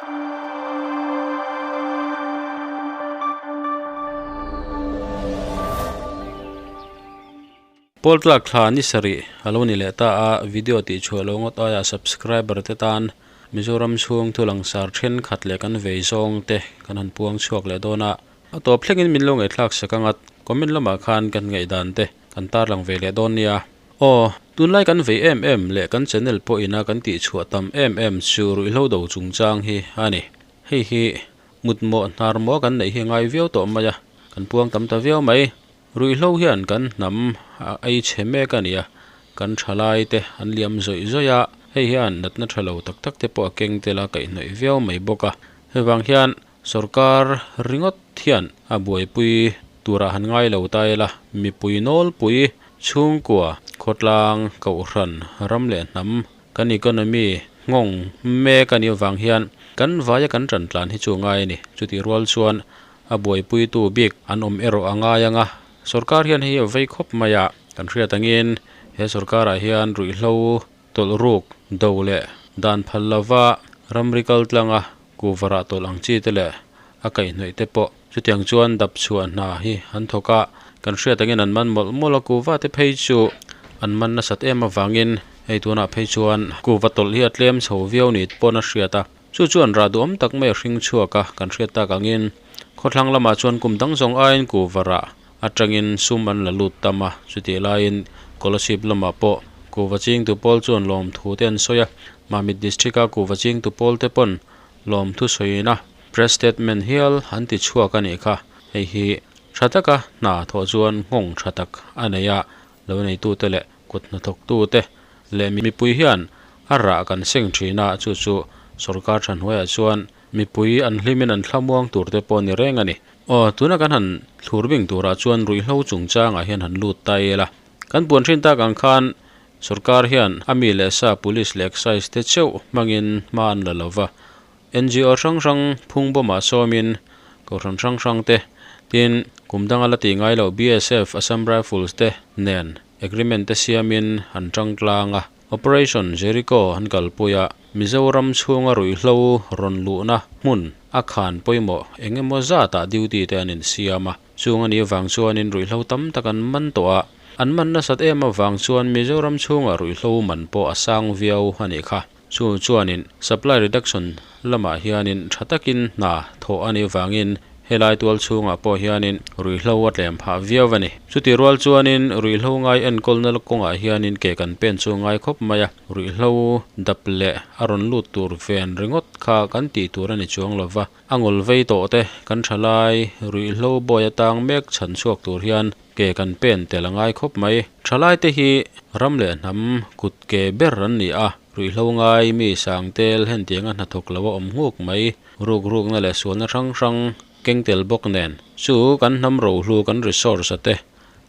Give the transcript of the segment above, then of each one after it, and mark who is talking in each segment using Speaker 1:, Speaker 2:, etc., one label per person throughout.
Speaker 1: Pawl tlak thla ni sarih a lo ni leh ta a, video tih chhuah lo ngawt aia subscriber te tan Mizoram chhung thu langsar thenkhat leh kan vei zawng te kan han puang chhuak leh dawn a. A tawp thlengin min lo ngaihthlak sak angat, comment lamah khan kan ngaihdan te kan tarlang ve leh dawn nia. Aw, tunlai kan vei em em leh kan channel pawhina kan tihchhuah tam em em chu ruihhlo do chungchang hi a ni. Hei hi mutmawh hnar maw kan neih hi a ngai viau tawh mai a, kan puang tam ta viau mai. Ruihhlo hian kan hnam a ei chhe mek a ni a, kan thalai te an liam zawih zawih a, hei hian natna tha lo tak tak te pawh a keng tel a kaihhnawih viau mai bawk a. Hei vang hian Sorkar ringawt hian a buaipui turah han ngai lo ta ila, mipui nawlpui, chhungkua, khawtlang, kohhran, ram leh hnam, kan economy nghawng mek a nih avang hian kan vaia kan tan tlan hi chu a ngai a ni. Chutih rual chuan a buaipuitu bik an awm erawh a ngai ang a, sorkar hian hei a vei khawp mai a, kan hriat angin he sorkarah hian ruihhlo tawlh ruk do leh dan phal lova ramri kal tlanga kuvarah tawlh ang chi te leh a kaihhnawih te pawh chutiang chuan dap chhuah hna hi an thawk a, kan hriat angin an man mawlh mawlh a, kuva te phei chu an man nasat em avangin hei tunah phei chuan kuva tawlh hi a tlem chho viau ni pawn a hriat a, chu chuan rah duhawm tak mai a hring chhuak a, kan hriat tak angin khawthlang lamah chuan kum dang zawng aiin kuvarah atangin sum an la lut tam a, chutih laiin Kolasib lamah pawh kuhva chingtu pawl chuan lawmthu te an sawi a, Mamit District a kuhva chingtu pawl te pawn lawmthu sawiin a press statement hial an ti chhuak a nih kha, hei hi tha taka hna thawh chuan nghawng tha tak a nei a, lo neitute leh kut hnathawktute leh mipui hian a rah kan seng thin a, chu chu sorkar tha hnuaiah chuan Mipui an hlimin an thlamuang tur te pawh ni reng a ni. Aw, tuna kan han thlur bing turah chuan ruihhlo chungchangah hian han lut ta ila. Kan puan thin tak ang khan sorkar hian a mi leh sa police leh excise te cheuh hmangin hma an la lo va. NGO hrang hrang phung bawmah sawmin kohhran hrang hrang te tin kum danga la tih ngai loh BSF, Assam Rifles te nen agreement te siamin an tang tlang a. Operation Jericho an kalpui a, Mizoram chhunga ruihhlo rawn luhna hmun a khan pawimawh eng emaw zatah duty te an insiam a, chung a nih avang chuanin ruihhlo tam tak an man tawh a, an man nasat em avang chuan Mizoram chhunga ruihhlo man pawh a sang viau a nih kha. Chu chuanin supply reduction lamah hianin tha takin hna thawh a nih avangin helai tual chhungah pawh hianin ruihhlo a tlem phah viau a ni. Chutih rual chuanin ruihhlo ngai enkawlna kawngah hianin ke kan pen chu ngai khawp mai a, ruihhlo dap leh a rawn lut tur ven ringawt kha kan tih tur a ni chuang lo va, a ngawl vei tawh te kan tha lai ruihhlo bawi atang mek chhan chhuak tur hian ke kan pen tel a ngai khawp mai. Thalai te hi ram leh hnam kut ke ber an ni a, ruihhlo ngai mi sang tel hentianga hnathawk lo a awm nghuk mai, ruk rukna leh sualna hrang hrang keng tel bawk nen chu kan hnam rohlu kan resource a te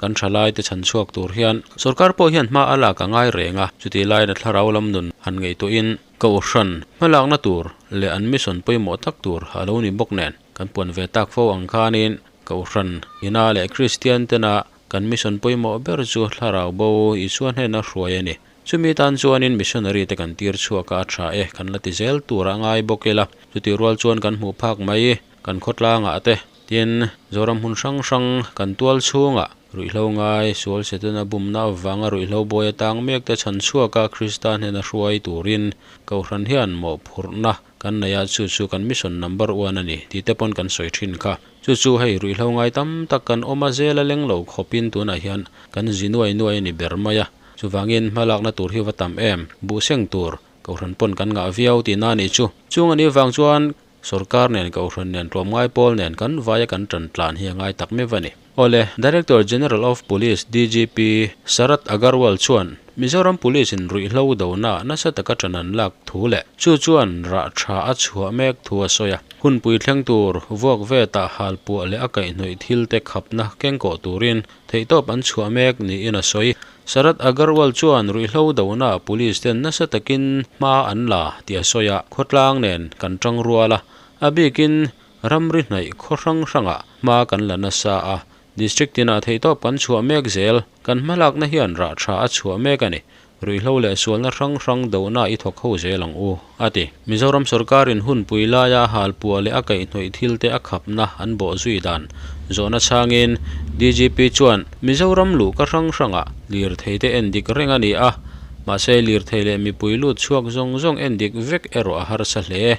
Speaker 1: kan thalai te chhan chhuak tur hian sorkar pawh hian hma a lak a ngai reng a, chutih laiin a thlarau lam nun han ngaihtuahin kohhran hmalakna tur leh an mission pawimawh tak tur a lo ni bawk nen kan puan ve tak fo ang khanin Kohhran ina leh Kristian tena kan mission pawimawh ber chu thlarau bo Isua hnena hruai a ni. Chumi tan chuanin missionary te kan tir chhuak a, a tha e, kan la ti zel tur a ngai bawk ila. Chutih rual chuan kan hmuh phak mai kan khawtlangah te, tin Zoram hmun hrang hrang kan tual chhungah ruihhlo ngai sual setana bumna avanga ruihhlo buai atang mek te chhan chhuaka Krista hnena hruai turin Kohhran hian mawhphurhna Kan nei a, chu chu kan mission number one a ni tih te pawn kan sawi thin kha. Chu chu hei ruihhlo ngai tam tak kan awm a, zel a leng lo khawpin tunah hian kan zi nuai nuai a ni ber mai a. Chuvangin hmalakna tur hi va tam em, buhseng tur Kohhran pawn kan ngah viau tihna a nih chu. Chung a nih vang chuan sorkar nen Kohhran nen tlawmngai pawl nen kan vaia kan tan tlan hi a ngai tak meuh a ni. Awle, Director General of Police, DGP, Sharad Agarwal chuan Mizoram Police in ruihhlo dona nasa taka ṭan an lak thu leh chu chuan rah ṭha a chhuah mek thu a sawi a. Hunpui thleng tur vuak vetah halpuah leh a kaihhnawih thil te khapna kengkawh turin theihtawp an chhuah mek niin a sawi. Sharad Agarwal chuan ruihhlo dona Police ten nasa takin hma an la tih a sawi a, khawtlang nen kan ṭang rual a, a bikin Ramri hnaih khaw hrang hrangah hma kan la nasa a, District tinah theihtawp kan chhuah mek zel, kan hmalakna hian rah tha a chhuah mek a ni. Ruihhlo leh sualna hrang hrang dohna i thawk ho zel ang u, a ti. Mizoram sorkarin hunpui laia halpuah leh a kaihhnawih thilte a khapna an bawh zui dan zawhna chhangin DGP chuan Mizoram luhka hrang hrangah lirtheite endik reng a ni a, mahse lirthei leh mipui lut chhuak zawng zawng endik vek erawh a harsa hle.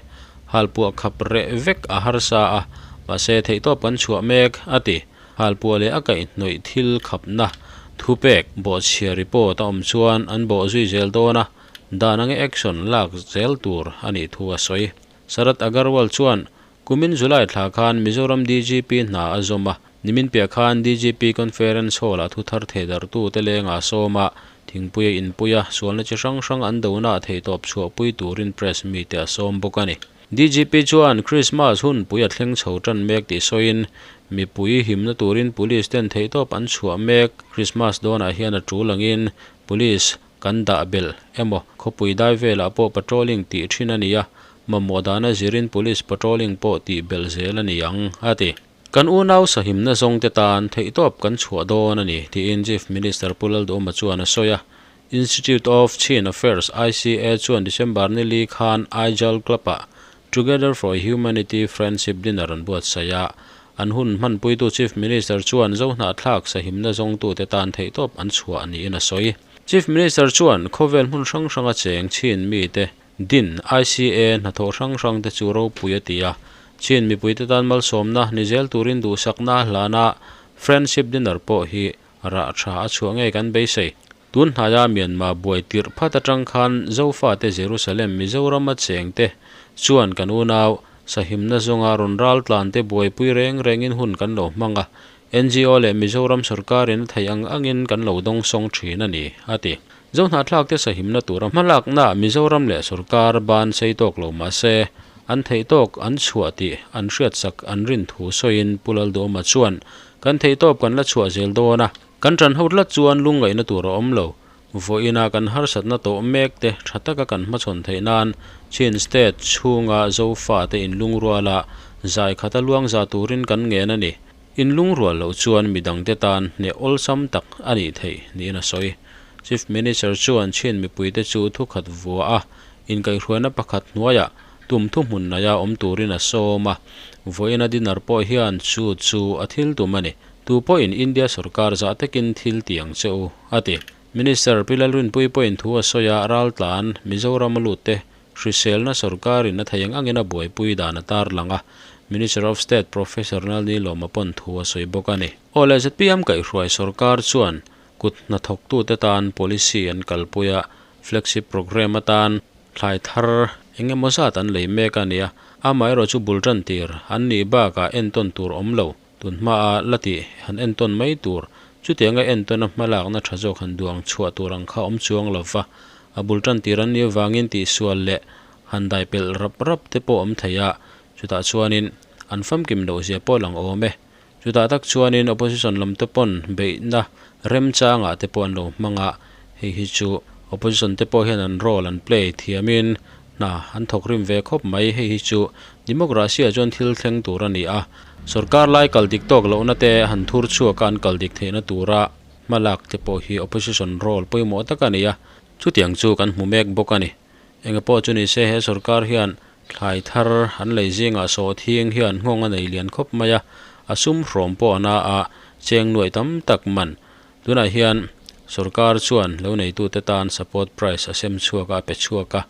Speaker 1: Halpuah khap reh vek a harsa a, mahse theihtawp kan chhuah mek, a ti. Halpuah leh a kaihhnawih thil khapna thupek bawhchhia report a awm chuan an bawh zui zel dawn a, dan anga action lak zel tur a nih thu a sawi. Sharad Agarwal chuan kumin July thla khan Mizoram DGP hna a zawm a, nimin piah khan DGP Conference Hall-ah thu thar thehdarhtute lengah a sawm a, thingpui a inpui a, sualna chi hrang hrang an donaah theihtawp chhuahpui turin press mite a sawm bawk a ni. DGP chuan Krismas hunpui a thleng chho tan mek tih sawiin, mipui himna turin Police ten theihtawp an chhuah mek. Krismas dawnah hian a tul angin Police kan dah belh emaw khawpui dai velah pawh patrolling tih thin a ni a, mamawh dana zirin Police patrolling pawh tih belh zel a ni ang, a ti. Kan unau sahimna zawngte tan theihtawp kan chhuah dawn a ni, tiin Chief Minister Pu Lalduhoma chuan a sawi a. Institute of Chin Affairs, ICA, chuan December ni li khan Aijal Club-ah Together for Humanity Friendship Dinner an buatsaih a. An hun hmanpuitu Chief Minister chuan Zohnahthlak sahimna zawngtute tan theihtawp an chhuah niin a sawi. Chief Minister chuan khawvel hmun hrang hranga cheng Chin mite din ICA hnathawh hrang hrangte chu ropui a ti a. Chin mipuite tan malsawmna ni zel turin duhsakna a hlan a, Friendship Dinner pawh hi Rah tha a chhuah ngei kan beisei. Tun hnaia Myanmar buai tirh phat atang khan Zofate Jerusalem Mizorama chengte chuan kan unau sahimna zawnga rawn ral tlante buaipui reng rengin hun kan lo hmang a, ngo leh Mizoram sorkarin a theih ang angin kan lo dawngsawng thin a ni, a ti. Zohnahthlakte sahimna tura hmalaknaah Mizoram leh sorkar ban sei tawk lo mah se, an theih tawk an chhuah tih an hriatsak an rin thu sawiin Pu Lalduhoma chuan, Kan theih tawp kan la chhuah zel dawn a, kan ṭan ho tlat chuan lungngaihna tur a awm lo. Vawiina kan harsatna tawh mek te ṭha taka kan hmachhawn theih nan Chin State chhunga Zofate inlungruala zai khata luang za turin kan ngen a ni. Inlungrual loh chuan midangte tan hneh awlsam tak a nih theih niin a sawi. Chief Minister chuan Chin mipuite chu thukhat vua a, inkaihhruaina pakhat hnuaiah tum thuhmun naia awm turin a sawm a, vawiina dinner pawh hian chu chu a thil tum a ni. Tu pawhin India sorkar zah takin thil ti ang che u, a ti. Minister Pi Lalrinpuii pawhin thu a sawi a, raltlan Mizoram a lut te hriselna sorkarin a thei ang angin a buaipui dan a tarlang a, Minister of State Professor Nalni Lawma pawn thu a sawi bawk a ni. Aw le zpm kaihhruai sorkar chuan kut hnathawktute tan policy an kalpui a, flagship programme atan Thlai thar eng emaw zat an lei mek a nia, amaherawh chu bul tan tir an nih bakah entawn tur awm lo, tun hmaa la tih han entawn mai tur, chutianga entawna hmalakna tha zawk han duang chhuah tur ang kha awm chuang lo va, a bul tan tir an nih avangin tihsual leh han dai pelh rap rap te pawh awm thei a, chutah chuanin an famkim loh zia pawh lang awm e. Chutah tak chuanin opposition lam te pawn beihna remchangah te pawh an lo hmang a, hei hi chu opposition te pawh hian an role an play thiamin hna an thawk rim ve khawp mai, hei hi chu democracy ah chuan thil thleng tur a ni a, sorkar lai kal dik tawk lohna te han thur chhuak a an kal dik theihna tura hmalak te pawh hi opposition role pawimawh tak a ni a, chutiang chu kan hmu mek bawk a ni. Enge pawh chu ni se he sorkar hian Thlai thar an lei zingah sawhthing hian nghawng a nei lian khawp mai a, a sum hrawm pawh a na a, cheng nuaih tam tak man. Tunah hian sorkar chuan lo neitute tan support price a sem chhuak a, a pe chhuak a.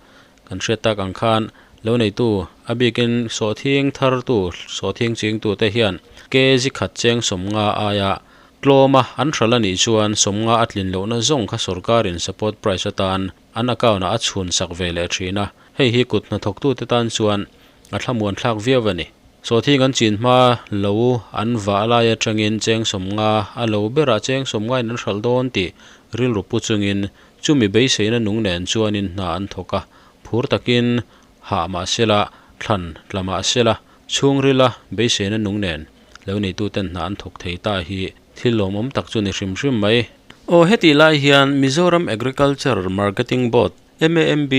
Speaker 1: Kan hriat tak ang khan lo neitu a bikin sawhthing thartu, sawhthing chingtute hian kg khat cheng 50 aia tlawm a an hralh a nih chuan 50 a tlin lohna zawng kha sorkarin support price atan an account ah a chhun sak ve leh thin a, hei hi kut hnathawktute tan chuan a thlamuan thlak viau a ni. Sawhthing an chin hma lo an vah lai atangin cheng 50 a lo berah cheng 50 in an hralh dawn tih rilru pu chungin chumi beiseina nung nen chuanin hna an thawk a, phur takin hah mah sela, thlan tla mah sela, chhungrila beiseina nung nen lo neituten hna an thawk thei ta hi thil lawmawm tak chu ni hrim hrim mai. Aw hetih lai hian Mizoram Agriculture Marketing Board, MAMB,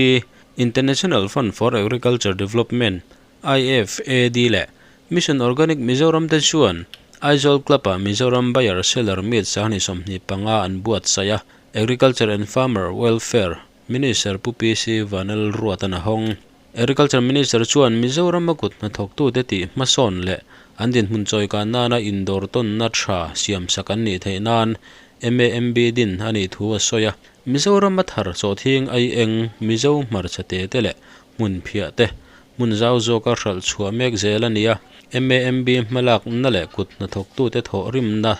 Speaker 1: International Fund for Agriculture Development, IFAD, leh Mission Organic Mizoram te chuan Aizawl Club-ah Mizoram Buyer Seller Meet 25 an buatsaih a. Agriculture and Farmer Welfare Minister Pu PC Vanlalruatan a hawng. Agriculture Minister chuan Mizoram a kut hnathawktute tih hmasawn leh an dinhmun chawikan nana indawr tawnna tha siamsak an nih theih nan MAMB din a nih thu a sawi a. Mizoram a thar chawhthing ai eng Mizo hmarcha te te leh hmun phiah te hmun zau zawka hralh chhuah mek zel a ni a. MAMB hmalakna leh kut hnathawktute thawhrimna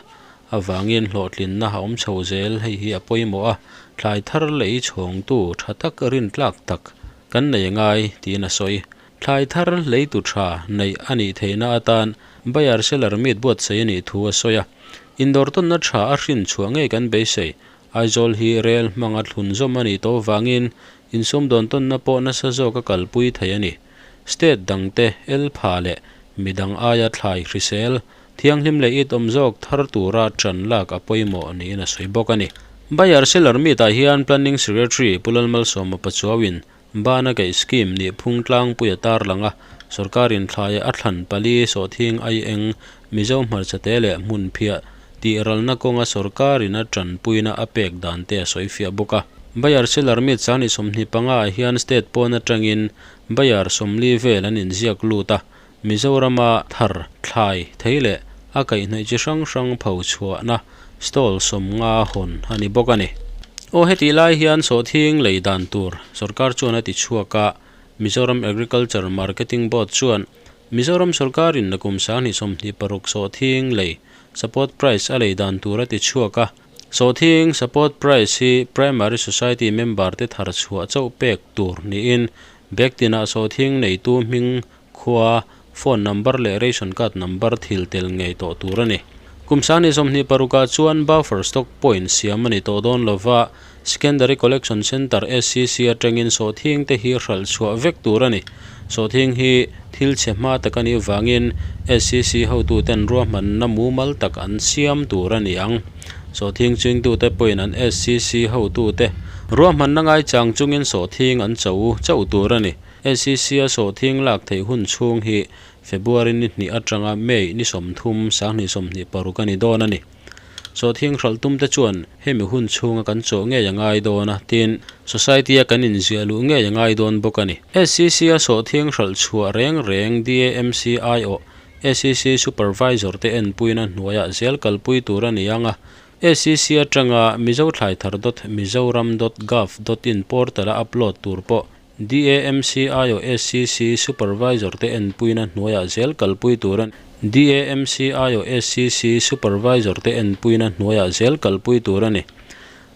Speaker 1: avangin hlawhtlinna a awm chho zel hei hi a pawimawh a, thlai thar lei chhawngtu tha tak rintlak tak kan nei ngai tiin a sawi. Thlai thar leitu tha neih a nih theihna atan Buyer Seller Meet buatsaih a nih thu a sawi a. Indawr tawnna tha a hrin chhuah ngei kan beisei. Aizawl hi rel hmanga thlun zawm a nih tawh vangin insumdawn tawnna pawh nasa zawk a kalpui thei a ni. State dangte elpha leh midang aia thlai hrisel Thianghlim leh it awm zawk thar tura ṭan lak a pawimawh niin a sawi bawk a ni. Buyer Seller Meet-ah hian Planning Secretary Pu Lalmalsawma Pachuauin Bana Keih Scheme nih phung tlangpui a tarlang a, sawrkarin thlai a thlan pali sawhthing ai eng Mizo hmarchate leh hmunphiah tih ralna kawnga sawrkarin a ṭanpuina a pek dan te a sawi fiah bawk a. Buyer Seller Meet sangni 25 ah hian state pawn aṭangin buyer 40 vel an inziak lut a, Mizorama thar, thlai, thei leh a kaihhnawih chi hrang hrang pho chhuahna stall 50 hawn a ni bawk a ni. Aw hetih lai hian sawhthing lei dan tur sorkar chuan a ti chhuak a, Mizoram Agriculture Marketing Board chuan Mizoram sorkarin nakum 2026 sawhthing lei support price a lei dan tur a ti chhuak a, sawhthing support price hi Primary Society member te thar chhuah chauh pek tur niin bag tinah sawhthing neitu hming Khua, phone number leh ration card number thil tel ngei tawh tur a ni. Kum 2026 ah chuan buffer stock point siam a ni tawh dawn lova, Secondary Collection Centre, SCC, atangin sawhthing te hi hralh chhuah vek tur a ni. Sawhthing hi thil chhe hma tak a nih vangin SCC hotuten ruahmanna mumal tak an siam tur a ni ang. Sawhthing chingtute pawhin an SCC hotute ruahmanna ngaichang chungin sawhthing an cho chauh tur a ni. SEC-a sawhthing lak theih hun chhung hi February ni hnih atanga May ni 30, 2026 a ni dawn a ni. Sawhthing hralh tumte chuan hemi hun chhunga kan chawh ngei a ngai dawn a, tin, Society-a kan inziah luh ngei a ngai dawn bawk a ni. SEC-a sawhthing hralh chhuah reng reng DAMC aiawh SEC Supervisor te enpuina hnuaiah zel kalpui tur a ni ang a, SEC atanga Mizo thlaithar dot mizoram dot gov dot in portal-a upload tur pawh DAMC aiawh SCC Supervisor te enpuina hnuaiah zel kalpui tur a DAMC aiawh SCC Supervisor te enpuina hnuaiah zel kalpui tur a ni.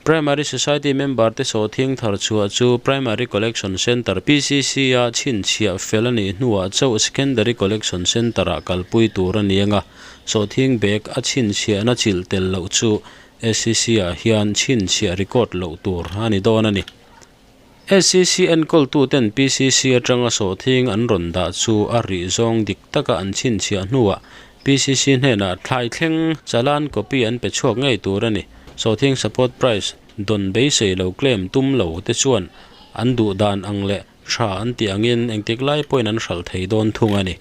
Speaker 1: Primary Society member te sawhthing thar chhuah chu Primary Collection Centre, PCC, a chhinchhiah fel a nih hnuah chauh Secondary Collection Centre-ah kalpui tur a ni anga, sawhthing bag a chhinchhiahna chilh tel loh chu SCC-ah hian chhinchhiah record loh tur a ni dawn a ni. SCC enkawltuten PCC atanga sawhthing an rawn dah chu a rih zawng dik taka an chhinchhiah hnuah PCC hnenah thlai thleng challan copy an pe chhuak ngei tur a ni. Sawhthing support price dawn beisei lo claim tum lo te chuan an duh dan ang leh tha an tih angin engtik lai pawhin an hralh thei dawn thung a ni.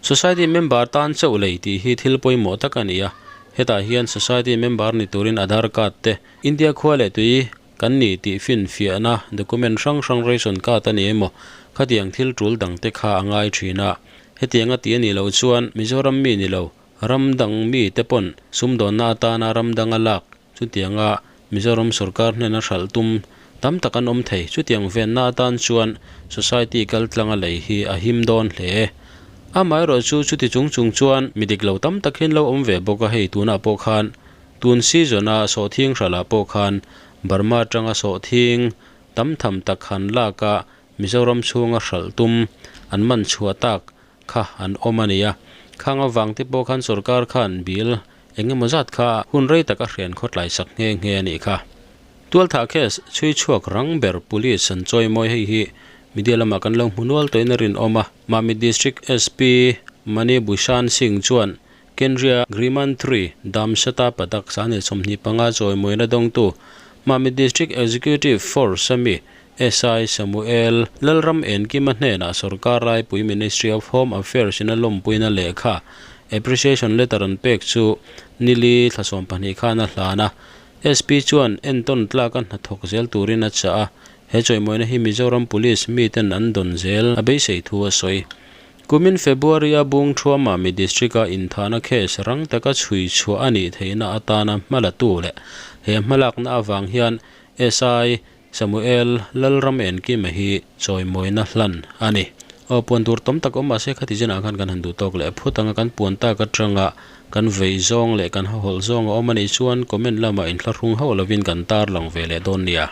Speaker 1: Society member tan chauh lei tih hi thil pawimawh tak a ni a, hetah hian society member ni turin Aadhaar card te, India khua leh tui, Kan ni tih finfiahna document hrang hrang ration card a ni emaw, khatiang thil tul dangte kha a ngai thin a. Hetiang a ti a nih loh chuan Mizoram mi ni lo, ram dang mi te pawn sumdawnna atana ram danga lak chutianga Mizoram sorkar hnena hralh tum tam tak an awm thei. Chutiang venna atan chuan society kaltlanga lei hi a him dawn hle. Amaherawhchu chu chuti chung chung chuan mi dik lo tam tak hian lo awm ve bawk a, hei tunah pawh khan Tun season-a sawhthing hralhah pawh khan Burma atanga sawhthing tam tham tak han lak a, Mizoram chhunga hralh tum an man chhuah tak kha an awm a ni a. Khang avang te pawh khan sorkar khan bill eng emaw zat kha hun rei taka hrian khawtlai sak nghe nghe a nih kha. Tualthah case chhui chhuak rang ber police an chawi mawi hei hi media lamah kan lo hmu nual tawhin a rinawm a. Mamit District SP Mani Bhushan Singh chuan Kendriya Grimantri Damsata Padak 25 chawimawina dawngtu Mamit District Executive Force a mi SI Samuel Lalram Enkima hnenah sorkar laipui Ministry of Home Affairs in a lawmpuina lehkha Appreciation Letter an pek chu nili thla 12 khan a hlan a. SP chuan entawn tlaka hnathawk zel turin a chah a, he chawimawina hi Mizoram Police miten an dawn zel a beisei thu a sawi. Kumin February-a Bungthuama mi district-a inthahna case rang taka chhui chhuah a nih theihna atana hmalatu leh he hmalakna avang hian SI Samuel Lalram Enkima hi chawimawina hlan a ni. Aw puan tur tam tak awm mahse khati zinah khan kan han duh tawk leh phut anga kan puan tak atanga kan vei zawng leh kan hahawlh zawng a awm a nih chuan comment lamah inthlahrung hauh lovin kan tarlang ve leh dawn nia.